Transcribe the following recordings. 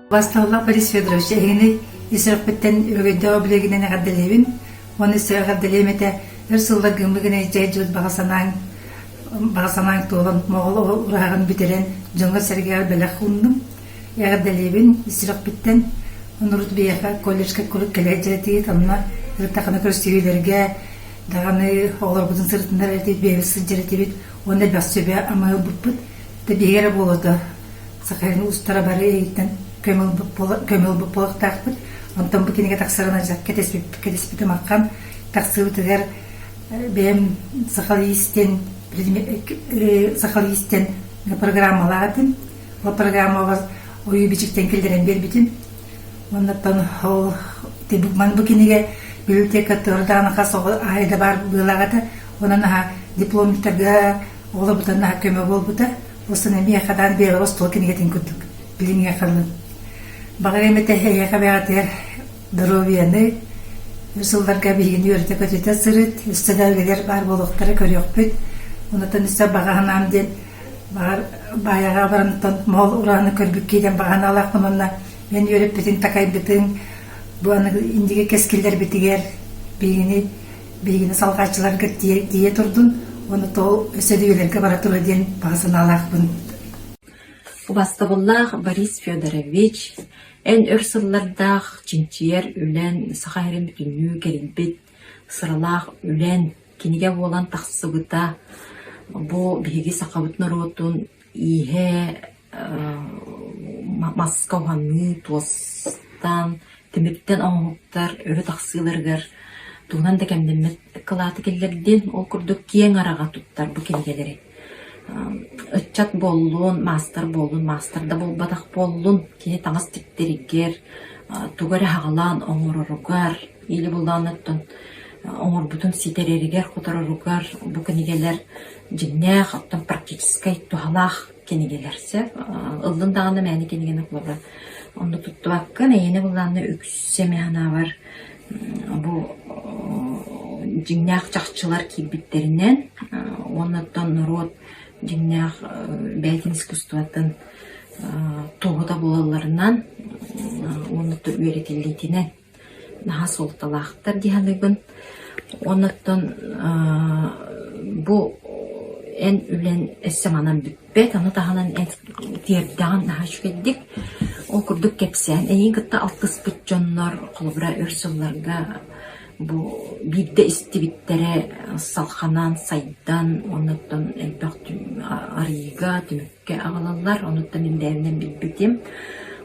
Басталлах Борис Федорович, эһигини ис сүрэхпиттэн өрөгөйдөөх билигинэн эҕэрдэлиибин уонна өссө эҕэрдэлиэм этэ өр сыллар гыммы гына илдьэ сылдьыбыт баҕа санааҥ баҕа санааҥ туолан моҕол ураһаҕын бүтэрэн дьоҥҥо-сэргэҕэ бэлэх ууннум. Эҕэрдэлиибин ис сүрэхпиттэн. Онурут биһиэхэ колледжка куруук кэлэ сылдьар этигит, онно ырыттаххына көрсүһүүлэргэ даҕаны оҕолорбутун сырытыннар этибит, бэйэбит сылдьар этибит уонна элбэх сүбэ-ама ылбыппыт. Да биһиги эрэ буолуо Сахалин уустара бары эйиттэн көмө ылбыт буолуохтаахпыт. Онтон бу кинигэ тахсарын адьас кэтэспитим аххан тахсыбытыгар бэйэм сахалыы истэн сахалыы истэн программалаах этим. Ол программабар ойуу бичиктэн киллэрэн биэрбитим. Оннуттан ол бу кинигэ библиотекаттыгар даҕаны хас оҕо аайы да баар быалаах этэ. Онон наһаа дипломтарга оҕолорбутун наһаа көмө буолбута. Осын эмиэ хадаан бэйэҕэр остуол кинигэтин курдук билиҥҥэ халын. Баҕар эмэтэ эйиэхэ бэҕэтигэр доруобуйаны өр сылларга биһигини үөрэтэ-көтүтэ сырыт, өссө да үлэлэр баар буолуохтара көрүөхпүт. Онтон өссө баҕа санаам диэн баҕар баайаҕа барантан моһол урааны көрбүккэ диэн баҕа санаалаахпын уонна мен үөрэппитин такайбытыҥ бу аныгы индигэ кэскиллэрбитигэр биһигини биһигини салҕааччыларга тиийэ турдун уонна тоҕо өссө да үйэлэргэ бара туруо диэн баҕа санаалаахпын. Убастабыллаах Борис Федорович, эн өр сыллардаах чинчийэр үлэн Саха сирин бүтүннүү кэрийбит сыралаах үлэн кинигэ буолан тахсыбыта бу биһиги сахабыт норуотун ииһэ маска уһаныы, туостан, тимиртэн оҥоһуктар өрө тахсыыларыгар тугунан да кэмнэммэт кылааты киллэрдин. Ол курдук киэҥ араҕа туттар бу кинигэлэри. Ыччат буоллун, маастар буоллун, маастар да буолбатах буоллун, кини таҥас тиктэригэр, тугу эрэ хаҕалаан оҥороругар, или буллаҕына оттон оҥорбутун ситэрэригэр-хотороругар бу кинигэлэр дьиҥнээх, оттон практическай туһалаах кинигэлэр сөп. Ыллын даҕаны мээнэ кинигэни холобура онно туттубаккын, эйиэнэ былаанна үксэ эмэ санаабар бу дьиҥнээх чахчылар киирбиттэринэн уонна оттон норуот дьиҥнээх бэйэтин искусствотын туоһута буолалларынан уонна үөрэтиллиитинэн наһаа суолталаахтар дии саныыбын. Оннуттан бу эн үлэн өссө манан бүппэт, ону таһынан эн тиэрдэҕин наһаа үчүгэйдик. Ол курдук кэпсээн, эйигин кытта алтыспыт дьоннор, холобура, өр сылларга бу биирдэ истибиттэрэ салҕанан, сайдан, оннуттан элбэх арыйыыга, түмүк аҕалаллар. Онуттан мин бэйэбинэн билбитим.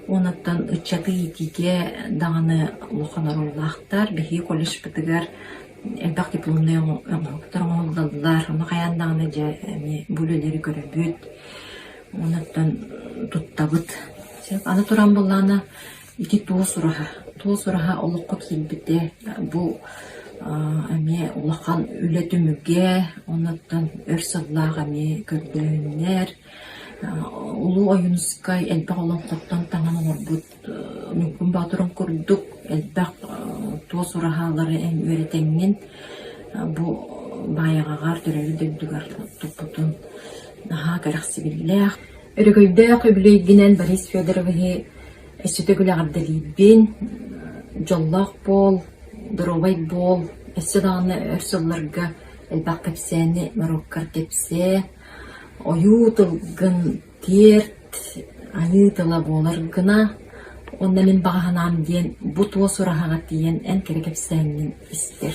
Онуттан ыччаты иитиигэ даҕаны улахан оруоллаахтар. Биһиги колледжпытыгар элбэх дипломнай оҥоһуктар оҥоһуллаллар. Ону хайаан даҕаны дьэ эмиэ бу үлэлэри көрөбүт. Онуттан туттабыт. Аны туран буоллаҕына Ити туос ураһа. Туос ураһа олоххо киирбитэ бу эмиэ улахан үлэ түмүгэ, оннуттан өр сыллаах эмиэ көрдөөһүннэр. Улуу Ойуунускай элбэх олоҥхоттон таҥан оҥорбут Ньургун Боотурун курдук элбэх туос ураһалары эн үөрэтэҥҥин бу Баайаҕаҕар төрөөбүт дойдугар туппутун наһаа кэрэхсэбиллээх. Өрөгөйдөөх үбүлүөйгүнэн Борис Федоровиһы Өссө төгүл эҕэрдэлиибин, дьоллоох буол, доруобай буол, өссө даҕаны өр сылларга элбэх кэпсээни норуоккар кэпсээ, ойуу тылгын тиэрт, айыы тыла буолар гына уонна мин баҕа санаам диэн бу туос ураһаҕа тиийэн эн кэрэ кэпсээҥҥин истэр.